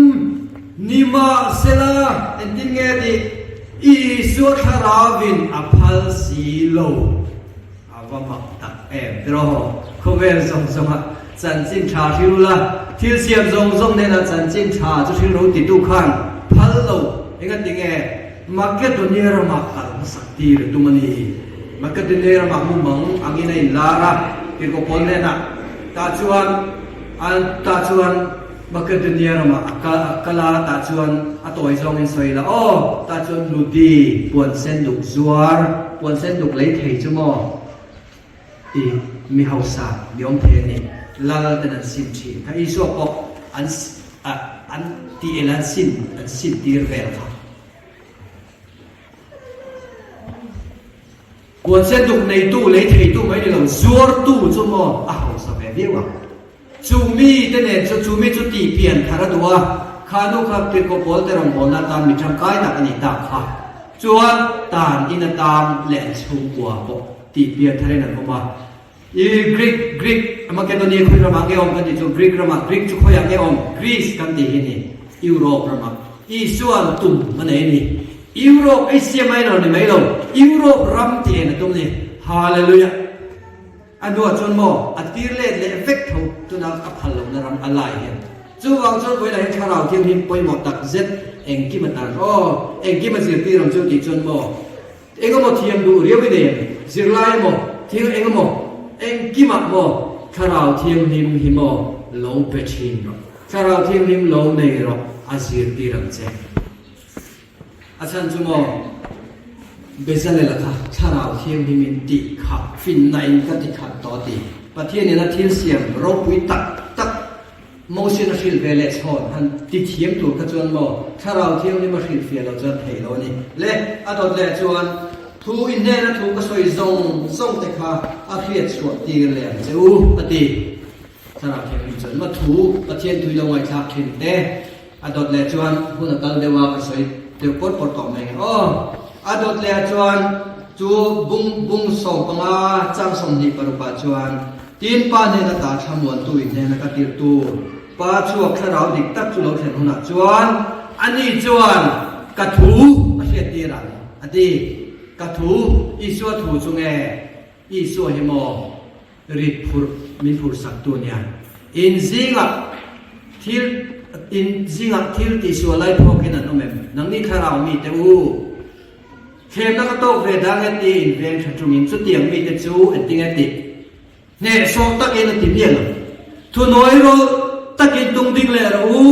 ni mahsela engtin nge tih Isua thlarauin a phal si lo. A va mak tak em tiraw? Khawvel zawng zawnga chanchin tha hrilh ula, thil siam zawng zawng nena chanchin tha chu hrilh ro titu khan phal lo. Engati nge Makedonia ramah kal hmasak tir a tum a ni? Makedonia ramah mumang angin a inlar a, tirhkoh Paul hnenah tah chuan an tah chuan Makedonia ramah a kal a kal a, tah chuan a tawi zawngin sawi la aw, tah chuan Ludi puan sen duk zuar, puan sen duk lei thei chu maw i mi hausa mi awm thei a ni, lal ten an sim thin kha, Isua pawh an an tih el an sim an sim tir vel kha. Puan sen duk neitu lei theitu mai ni lo, zuartu chu maw a hausa ve viau ang. Chu mi te nen chu chu mi chu tih pian thar a duh a, kha nu kha tirhkoh pawl te rawngbawlna atan mi tangkai tak a nih tak kha. Chuan tan in atan leh an chhungkua pawh tih pian tharin an awm a. I Greek, Greek, Makedonia khawi ramah nge awm kan tih chu Greek ramah, Greek chu khawiah nge awm? Greece kan tih hi ni, Europe ramah. Isuan tum a nei a ni. Europe, Asia Minor ni mai lo, Europe ram tih en a tum a ni. Hallelujah! A hnuah chuan maw a tir let leh vek tho tuna a phal lohna ram a lai hian. Chuvang chuan vawilah hian thlarau thianghlim pawimawh tak zet engkim a tar aw, engkim a zirtir ang chu tih chuan maw engemaw thiam duh riau i nei em, zirlai emaw thil engemaw engkimah maw thlarau thianghlim hi maw lo pe thin rawh, thlarau thianghlim lo nei rawh a zirtir ang che. A chhan chu maw, Bezalel-a kha Thlarau Thianghlimin tih kha finna in ka ti khat tawh a ti. Pathianin a thil siam ropui tak tak Mosian a hrilh ve leh chhawn han ti thiam tur kha chuan maw Thlarau Thianghlim a hrilh fiah loh chuan theih lo a ni. Le, a dawt leh chuan thu inhnena thu ka sawi zawng zawng te kha a hriat chhuah tir leh ang che u, a ti. Thlarau Thianghlim chuan maw thu Pathian tui lo ngaihthlak thin te, A dawt leh chuan hun a kal deuh a, ka sawi deuh pawr pawr tawh mai nge aw. A dawt leh ah chuan. Chu bung bung 15 chang 26 ah chuan, Tin, Pa hnen ata thlamuantu i hnena ka tirh tur Pa chhuak thlarau dik tak chu lo thlen hunah chuan, ani chuan ka thu a hriattir ang, a ti. Ka thu, Isua thu chu nge? Isua hi maw rit phurh min phurh saktu nia? In zingah thil in zingah thil tihsual lai phawkin an awm em? Nangni thlarau mite u! Thlemna ka tawk ve dang e tiin inveng tha tungin chutiang mite chu engtin nge tih? Hnehsawh takin a ti miah lo. Thunawi rawlh takin tung ding leh rawh u.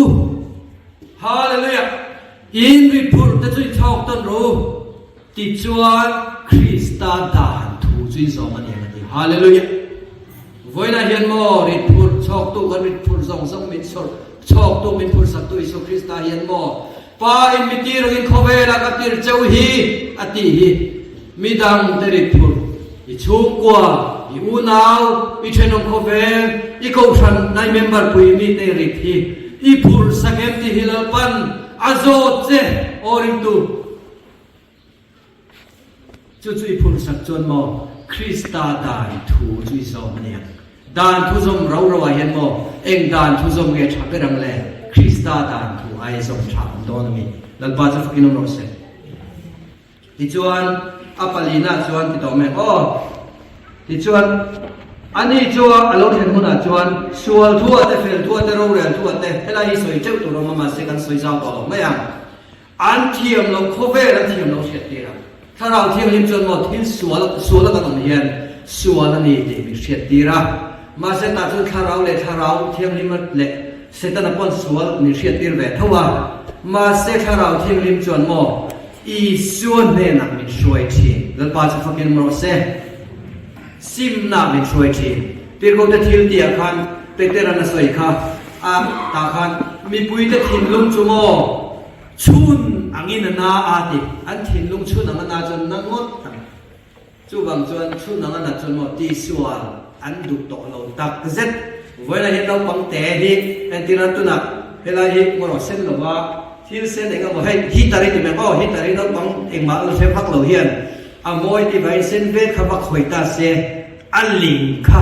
Hallelujah! In ri phurh te chu i chhawk tawn rawh u. Tichuan Krista dan thu chu i zawm a ni ang a ti. Hallelujah! Vawiinah hian maw rit phurh chhawktu kan rit phurh zawng zawng min chhawr chhawktu min phurhsaktu Isua Krista hian maw Pa in mi tir angin khawvelah ka tir cheu hi a tih hi midang te rit phurh i chhungkua, i unau, i thenawm khawvel, i kohhran nai member pui mi te rit hi i phurh sak em tih hi Lalpan a zawt che aw ringtu. Chu chu i phurhsak chuan maw Krista dan thu chu i zawm a nia. Dan thu zawm ro ro ah hian maw eng dan thu zawm nge tha ber ang le? Krista dan thu ai zawm tha awm dawn a mi? Lalpa chu fakin awm rawh se. Tichuan a palina chuan ti tawh mai aw. Tichuan ani chu a lo thlen hunah chuan sual thu ah te fel thu ah te rorel thu ah te helai hi sawi teuh tur awm a mahse kan sawi zau tawh lo mai ang. An thiam loh khawvel an thiam loh hriat tir a. Thlarau Thianghlim chuan maw thil sual sual a kan awm hian sual a ni tih min hriat tir a. Mahse tah chuan Thlarau leh Thlarau Thianghlim leh Setana pawn sual min hriat tir ve tho a. Mahse Thlarau Thianghlim chuan maw Isua hnenah min hruai thin. Lalpa chu fakin awm rawh se. Simna min hruai thin. Tirhkohte thil tih ah khan Petera'n a sawi kha a tah khan mipuite thinlung chu maw chhun angin a na a ti. An thinlung chhun ang a na chuan na ngawt ang. Chuvang chuan chhun ang a nat chuan maw tisual an duh tawh lo tak zet. Vawiinah hian naupang te hi entirna tunah helai hi ngaw sen lova thil sen eng emaw hei heater i ti mai maw heater hi naupang engmah la hre vak lo hian A mawi ti vai sen vet kha va khawih ta se, a ling kha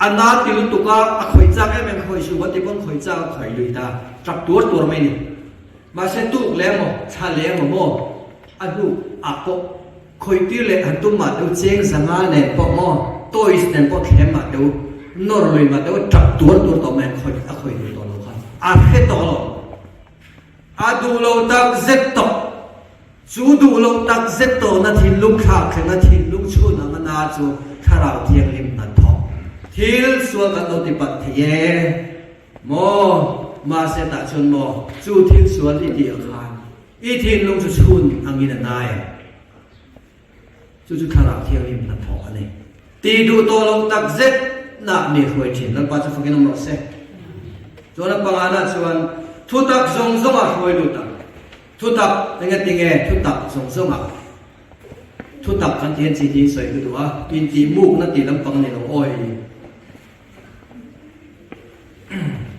a na ti lutuk a, a khawih chak em em khawih suh kan ti pawn khawih chak a khawih lui ta tap tuar tuar mai ni. Mahse tuk leh emaw thla leh emaw maw a hnu ah pawh khawih tir leh han tum mah teu cheng zanga nen pawh maw toys nen pawh thlem mah teu nawr lui mah teu tap tuar tuar tawh mai khawih a khawih lui tawh lo kha a hre tawh lo. A duh lo tak zet tawh. Chu duh loh tak zet tawhna thinlung thlak thlenga thinlung chhun ang a na chu Thlarau Thianghlim hnathawk thil sual kan lo ti palh thei e maw? Mahse tah chuan maw chu thil sual i tih ah khan i thinlung chu chhun angin a na e. Chu chu Thlarau Thianghlim hnathawk a ni. Ti duh tawh loh tak zet nak mi hruai thin Lalpa chu fakin awm rawh se. Chuan a pangana chuan thutak zawng zawng ah hruai lut ang. Thutak, engatinge thutak zawng zawngah thutak kan tih hian chi tiin sawi ka duh a, intihmukna tih lampang a ni lo awi.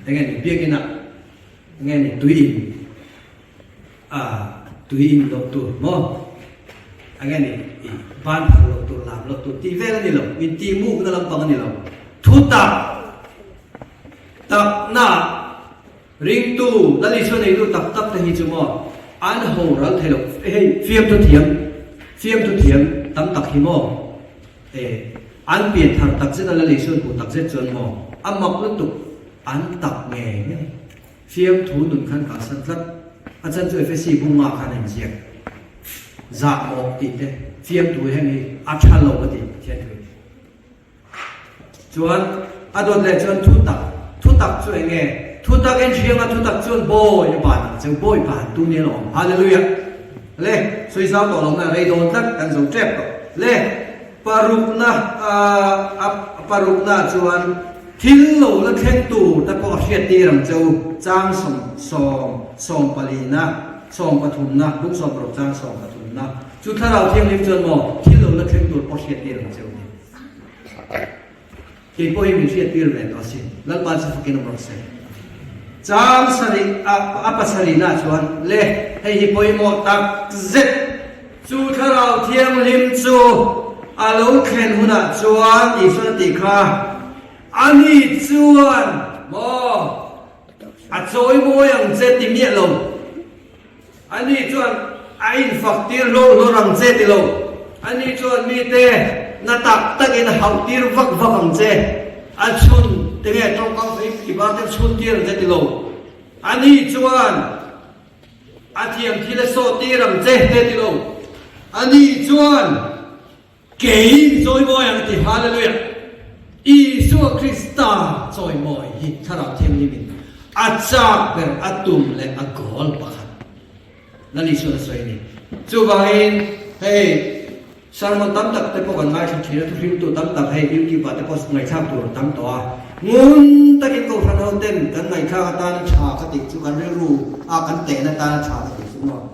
Enge ni biakinah enge ni tui in a tui in loh tur maw enge ni i ban phal loh tur lam loh tur tih vel a ni lo, intihmukna lampang a ni lo. Thutak takna. Ringtu, Lal Isua neitu tak tak te hi chu maw an ho ral thei lo. Hei fiamthu thiam, fiamthu thiam tam tak hi maw e an pian thar tak zet a Lal Isua an hmuh tak zet chuan maw a mak lutuk an tak ngei ngei. Fiamthu nun khan kalsan tlat. A chan chu Efesi bunga khan a inziak. Zah mawh tih te fiamthu heng hi a tha lo a ti Pathian thu in. Chuan a dawt leh chuan thutak, thutak chu eng nge? Thutak en hriang a thutak chuan bawi a ban ang cheu, bawi ban tu nia lo awm. Hallelujah! Le, sawi zau tawh lo na rei dawn tlat, kan zo tep tawh. Le, parukna a parukna chuan thil lo la thleng tur te pawh a hriat tir ang cheu, chang sawm sawm sawmpalina, sawmpathumna, bung 16 chang sawmpathumna. Chu Thlarau Thianghlim chuan maw thil lo la thleng tur pawh hriat tir ang cheu ni. Kei pawh hi min hriat tir ve tawh asin. Lalpa chu fakin awm rawh se. Chang sarih a a pasarihna chuan le hei hi pawimawh tak zet. Chu Thlarau Thianghlim chu a lo thlen hunah chuan Isuan a tih kha, Ani chuan maw a chawi mawi ang che ti miah lo. Ani chuan a infak tir hlawr hlawr ang che ti lo. Ani chuan mite na tak takin a hauh tir vak vak ang che. A chhun te nge tawngkam fei kibar te chhun tir ang che ti lo. Ani chuan a thiam thil a sawh tir ang che te ti lo. Ani chuan. Kei chawimawi ang ti Hallelujah! Isua Krista chawimawi hi Thlarau Thianghlimin a chak ber a tum leh a goal pakhat Lal Isuan a sawi a ni. Chuvangin hei sermon tam tak te pawh kan ngaithla thin a, thuhrimtu tam tak hei YouTube ah te pawh ngaihthlak tur a tam tawh a. Ngun takin Kohhran ho ten kan ngaihthlak atana tha ka tih chu kan rilru a kan tehna atana tha ka tih chu maw?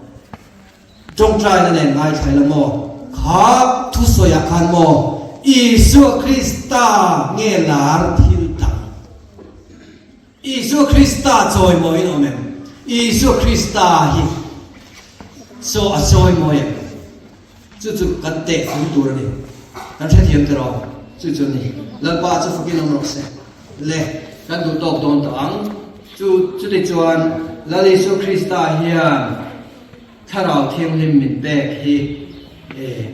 Ṭawngṭaina nen ngaithla ila maw? Kha thusawiah khan maw Isua Krista nge lar thil dang? Isua Krista chawimawi in awm em? Isua Krista hi chaw a chawimawi em? Chu chu kan tehfung tur a ni. Kan hrethiam tiraw? Chu chu a ni. Lalpa chu fakin awm rawh se. Le, kan duh tawk dawn tawh ang. Chu chutichuan Lal Isua Krista hian Thlarau Thianghlim min pek hi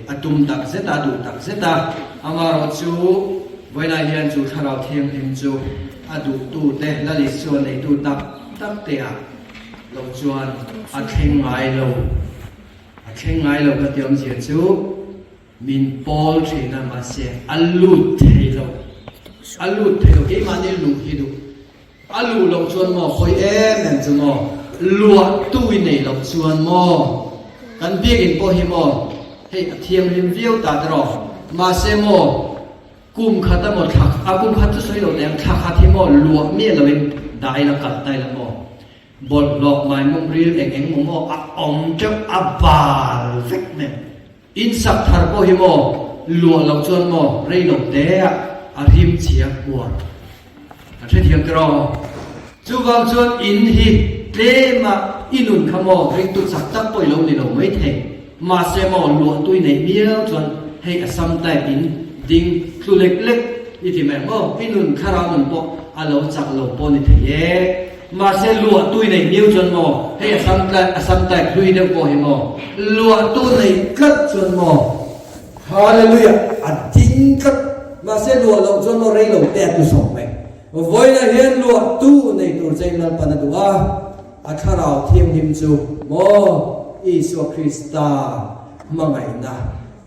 a tum tak zet a, a duh tak zet a. Amaherawhchu vawiinah hian chu Thlarau Thianghlim chu a duhtute, Lal Isua neitu tak tak te ah lo chuan a thleng ngai lo. A thleng ngai lo ka ti awmzia chu min pawl thin a, mahse a lut thei lo. A lut thei lo, keimahni luh hi duh. A luh loh chuan maw hawi em em chu maw luah tu i neih loh chuan maw kan biakinn pawh hi maw hei a thianghlim viau ta te rawh mahse maw kum khat a maw thla a kum khat chu sawi lo teh ang thla khat hi maw luah miah loin dah ila kalh ta ila maw bawlhhlawh maimawm ril eng eng maw maw a awm teuh a bal vek mai. In sak thar pawh hi maw luah loh chuan maw rei lo te ah a rim chhia huar kan hrethiam te rawh. Chuvang chuan in hi tlem ah i nun kha maw ringtu chak tak pawh i lo ni lo mai thei. Mahse maw luah tui neih miau chuan hei a sam type in ding tlu lek lek i ti mai ang aw. I nun thlarau nun pawh a lo chak lo pawh ni thei e. Mahse luah tui nei miau chuan maw, hei a sam tlai a sam type hlui deuh pawh hi maw, luah tu nei tlat chuan maw, Hallelujah, a ding tlat, mahse luah loh chuan maw rei lo te a tu sawk mai. Vawiinah hian luah tu nei tur chein Lalpan a duh a, a thlarau thianghlim chu maw Isua Krista hmangaihna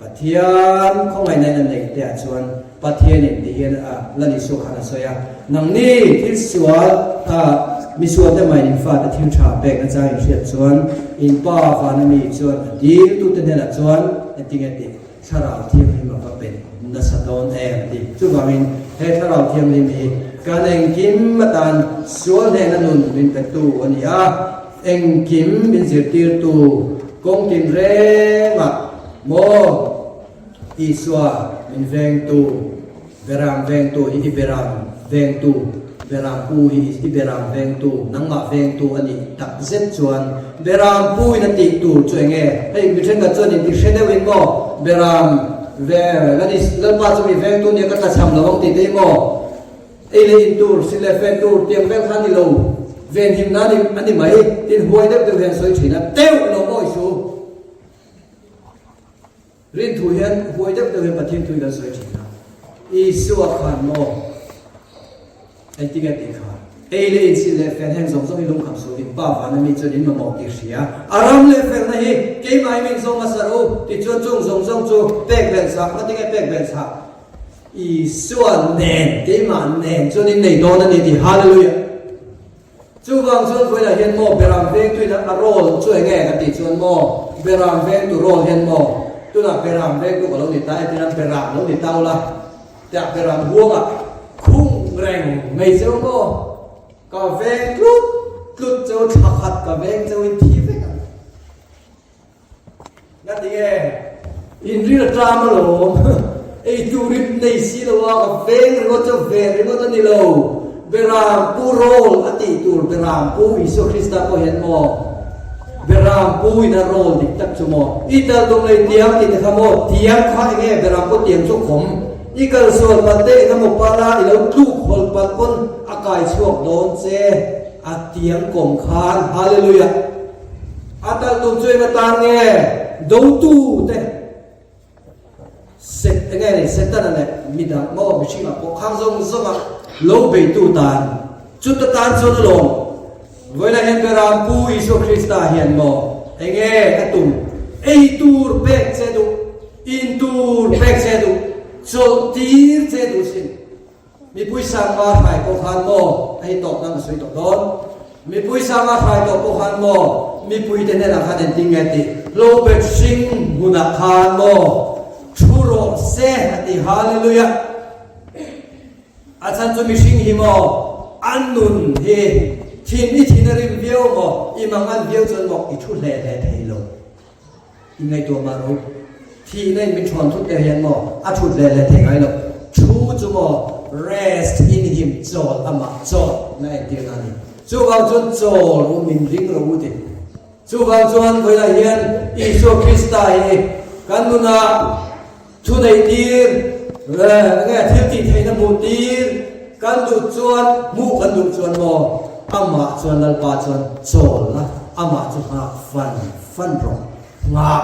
Pathian khawngaihna in a neih te ah chuan Pathianin ti hian a Lal Isua khan a sawi a, Nangni thil sual a misual te maiin in fate thil tha pek na chang in hriat chuan in Pa vana mi chuan a dil tu te hnenah chuan engtinge tih Thlarau Thianghlim a va pe nasa dawn em ti. Chuvangin he Thlarau Thianghlim hi kan engkim atan sual hnehna nun min pe tu a ni a, engkim min zirtirtu kawng tinrengah Maw Isua min vengtu, Beram vengtu hi i beram vengtu, Beram pu hi i beram vengtu, nangmah vengtu a nih tak zet chuan Beram pu in a tih tur chu eng nge? Hei mi thenkhat chuan inti hre deuhin maw Beram ve Lalpa chu mi vengtu nia ka tlachham lo ang tih te hi maw ei leh in tur, sin leh fen tur tiang vel kha a ni lo, venhimna a ni mai, tin huai deuh deuh hian sawi thin a, teuh lo maw Isu? Rin thu hian huai deuh deuh hian Pathian thu hi kan sawi thin a. Isua khan maw engtin nge tih kha? Ei leh inchhil leh fel heng zawng zawng hi lungkham suh in Pa vana mi chuan in mamawh tih hria. A ram leh felna hi keimah hi min zawng hmasa rawh u tichuan chung zawng zawng chu pek belh chhah ngatinge pek belh chhah Isua nen keimah nen chuan in nei dawn a ni tih Hallelujah. Chuvang chuan vawilah hian maw Beram vengtuin a role chu eng nge ka tih chuan maw Beram vengtu role hian maw tunah Beram vengtu ka lo ni ta entir a Beram lo ni tau la tiah Beram huangah khung reng mai cheu maw ka veng tlut tlut cheu thla khat ka veng cheu in thi vek ang. Nga ti nge? In ril a tlam alawm. Ei turin nei si lo a, ka veng ringawt chu ven ringawt a ni lo. Beram pu rawl a tih tur Beram pu Isua Krista pawh hian maw? Beram pu in a role dik tak chu maw? I tal tum lei tiang tih te kha maw? Tiang kha enge beram pawh tiang chu khawm? I kal sual palh te eng emaw pala i lo tluk hawlh palh pawn a kai chhuak dawn che a tiang kawm khan. Hallelujah! A tal tum chu eng atan nge? Dotu te. Set enge ni Setana leh midang maw mihringah pawh khang zawng zawnga lo beitu tan chuta tan chuan alawm vawilah hian Beram Pu Isua Krista hian maw enge a tum ei tur pek che duh in tur pek che duh chawlh tir che duh sin. Mipui sanga hrai pawh khan maw, a hi tawp nan ka sawi tawh dawn. Mipui sanga hrai tawh pawh khan maw, mipuite hnenah khan engtin nge tih hlobet hring hmunah khan maw thu rawh se a ti. Hallelujah! A chhan chu mihring hi maw an nun hi thin i thin a rim viau maw, i mangan viau chuan maw i thu hle hle thei lo. I ngaihtuah mah ro. Thihna in min thawn thut der hian maw a thut leh leh thei ngai lo. Thu chu maw rest in him chawl amah chawl na entirna a ni. Chuvang chuan chawl u min ring ro u ti. Chuvang chuan vawilah hian Isua Krista hi kan nunah Thu neih tir leh nge thil tih theihna hmuh tir kan duh chuan hmuh kan duh chuan maw amah chuan Lalpa chuan chawl la amah chu nghak fan fan rawh nghah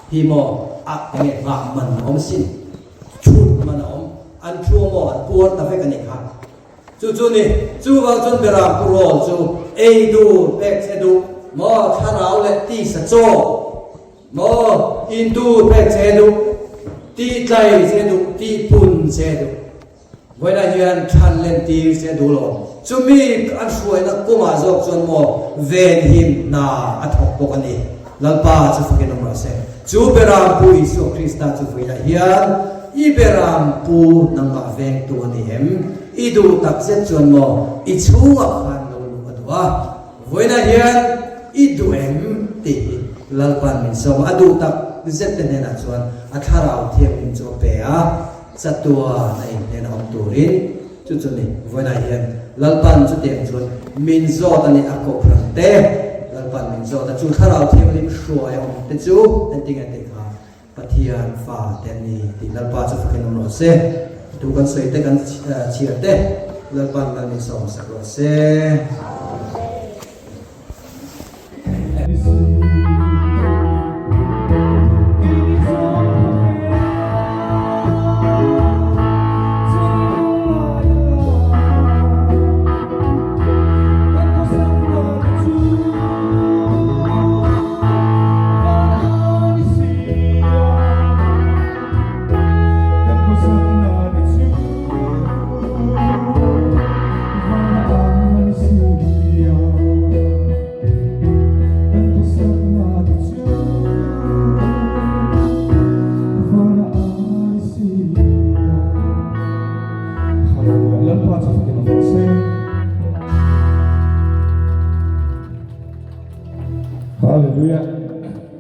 hi maw a enge nghah man a awm sin chhut man a awm an thu maw an puar ta vek a nih kha chu chu ni chuvang chuan beram pu rawl chu ei dur pek che duh maw thlarau leh tisa chaw Maw in tur pek che duh, tih tlai che duh, tih pun che duh. Vawiinah hian than len tir che duh lo. Chumi an hruaina kumah zawk chuan maw venhim hna a thawk bawk a ni. Lalpa chu fakin awm rawh se. Chu Beram Pu Isua Krista chu vawiinah hian i Beram Pu nangmah vengtu a ni em? I duh tak zet chuan maw i chhungah khan lo luh a duh a. Vawiinah hian i duh em tih hi Lalpa'n min sawm a, a duh tak zet te hnenah chuan a thlarau thianghlim chu a pe a, chatuan a inhnen a awm turin chu chu ni. Vawiinah hian Lalpa'n chutiang chuan min zawt a ni, a kohhran te Lalpa'n min zawt a, chu thlarau thianghlim hruai a awm te chu engtin nge tih kha Pathian fa te an ni tih Lalpa chu fakin awm rawh se. Tu kan sawi te kan chhiar te Lalpa'n mal min sawm sak rawh se. Hallelujah.